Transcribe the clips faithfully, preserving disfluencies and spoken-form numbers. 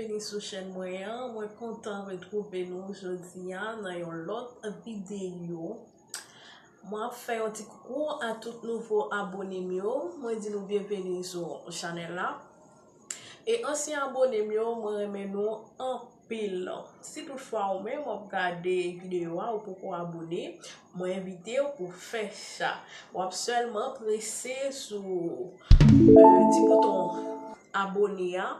Byenveni sou chèn mwen an. Mwen kontan retwouve nou jodi a nan yon lòt videyo. Mwen ap fè yon ti koukou a tout nouvo abone m yo. Mwen di nou byenveni sou chanèl la. E ansyen abone m yo, mwen renmen nou anpil. Si toutfwa ou menm w ap gade videyo a, ou poko abone, mwen envite w pou fè sa. W ap sèlman prese sou, euh, ti bouton abone a.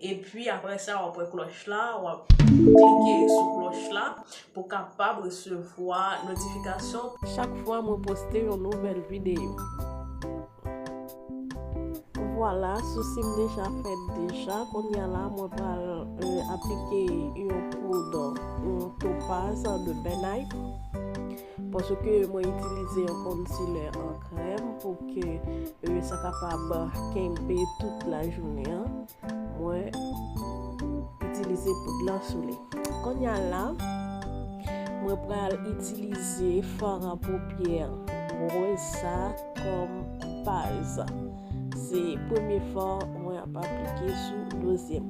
Epi apre sa, w ap wè klòch la, w ap klike sou klòch la pou kapab resevwa notifikasyon chak fwa mwen poste yon nouvèl videyo. Vwala, sousi m deja fèt deja. Kounye a la, mwen pral, euh, aplike yon poud, yon topaz de Benay. Paske mwen itilize yon concealer an krèm pou ke, euh, sa kapab kenbe tout lajounen an. Mwen itilize poud lan sou li. Kounye a la, mwen pral itilize fard a paupières rose sa kòm baz. Se premye fard mwen ap aplike sou dezyèm.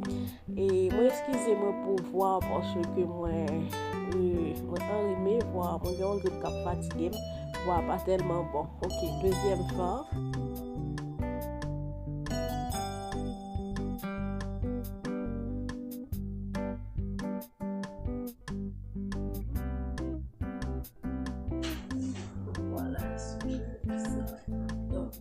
E mwen eskize mwen pou vwa paske mwen, euh, mwen anrime vwa, mwen gen yon grip k ap fatige m, vwa pa tèlman bon. Ok, dezyèm fard. Vwala, sou sa. Donk,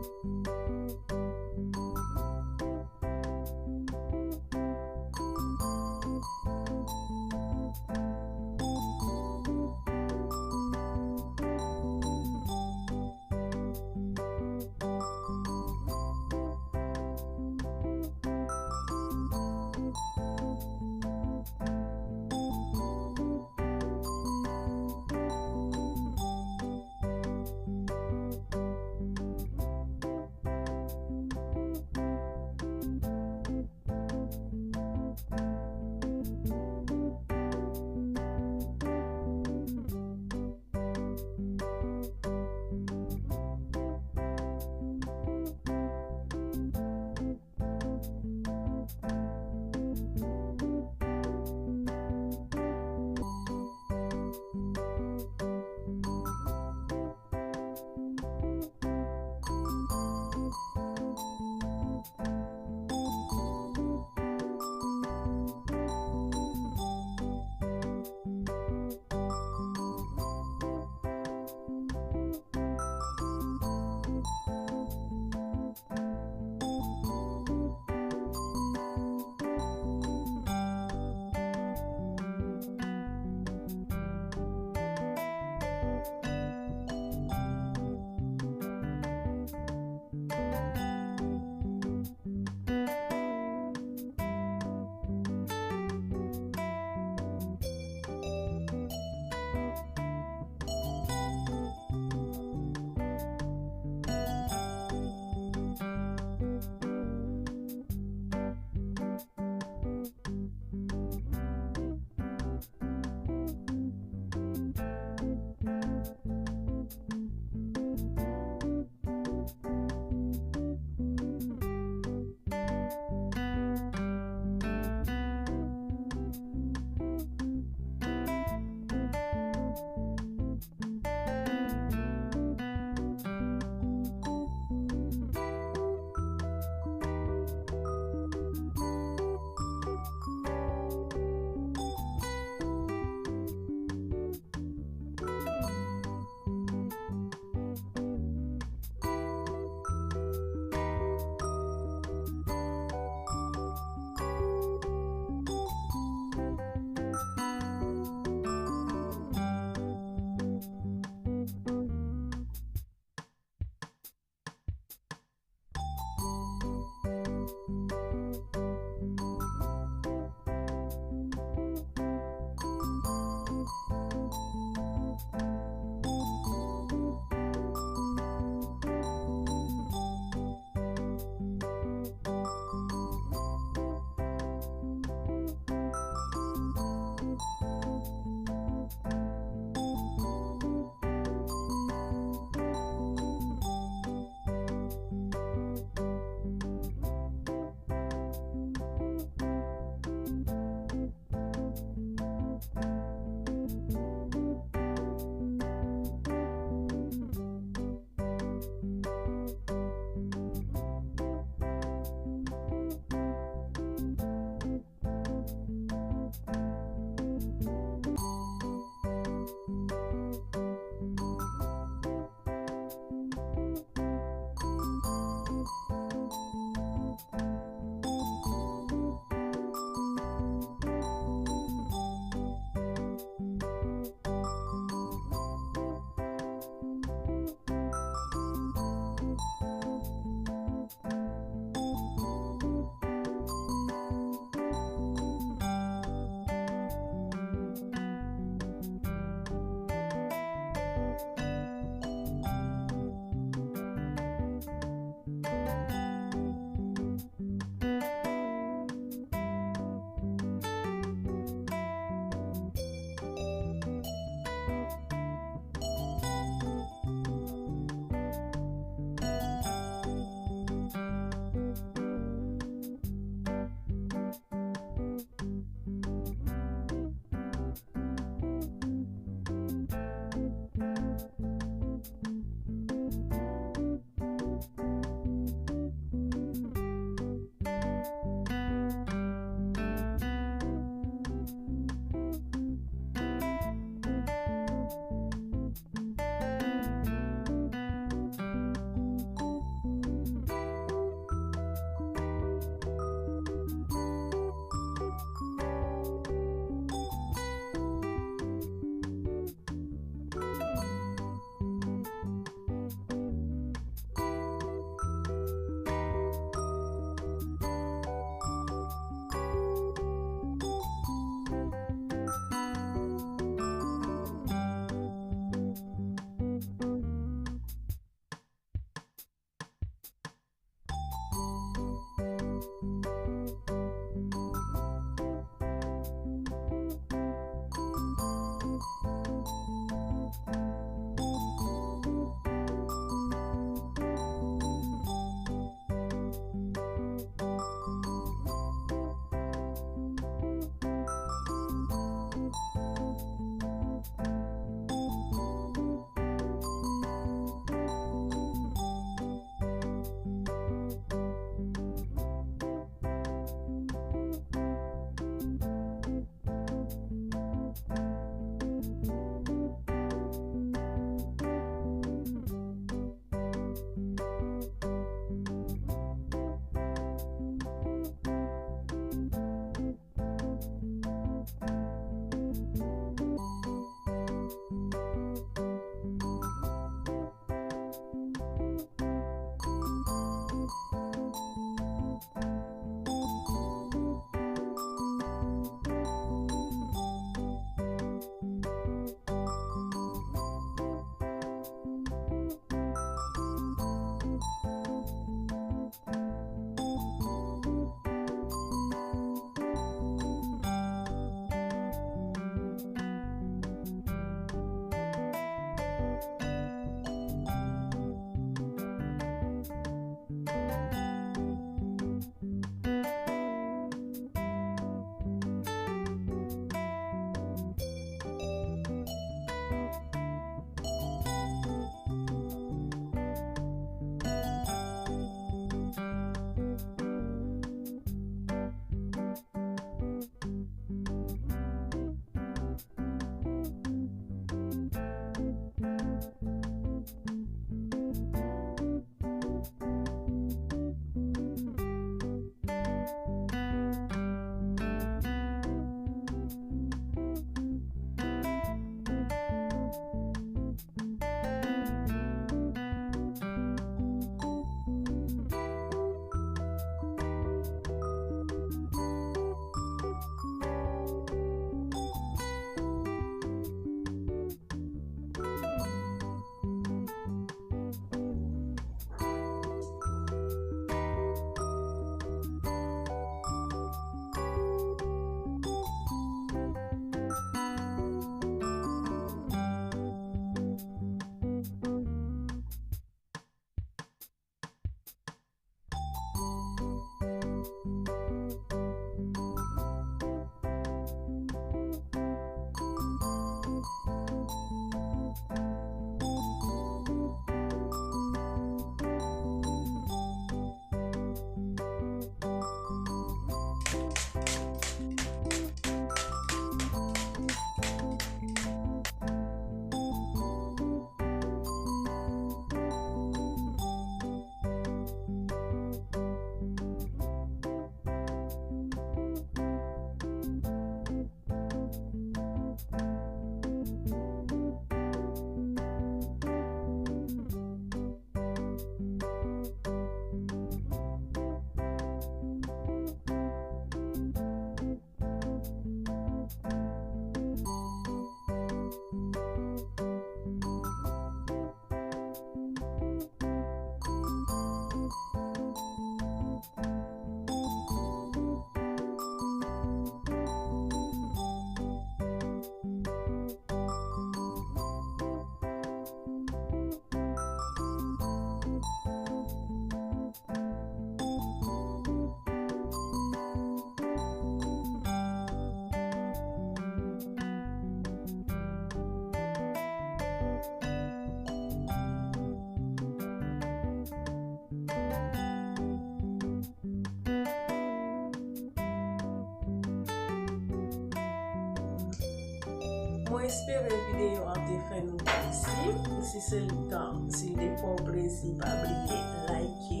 Espere videyo an te fè nou plezi. Si se le ka, si l te fè w plezi, pa bliye like,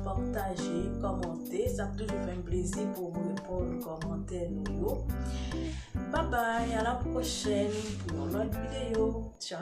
pataje, kòmante. Sa ap toujou fè m plezi pou m reponn kòmantè nou yo. Babay, a la pwochèn pou yon lòt videyo. Tchao!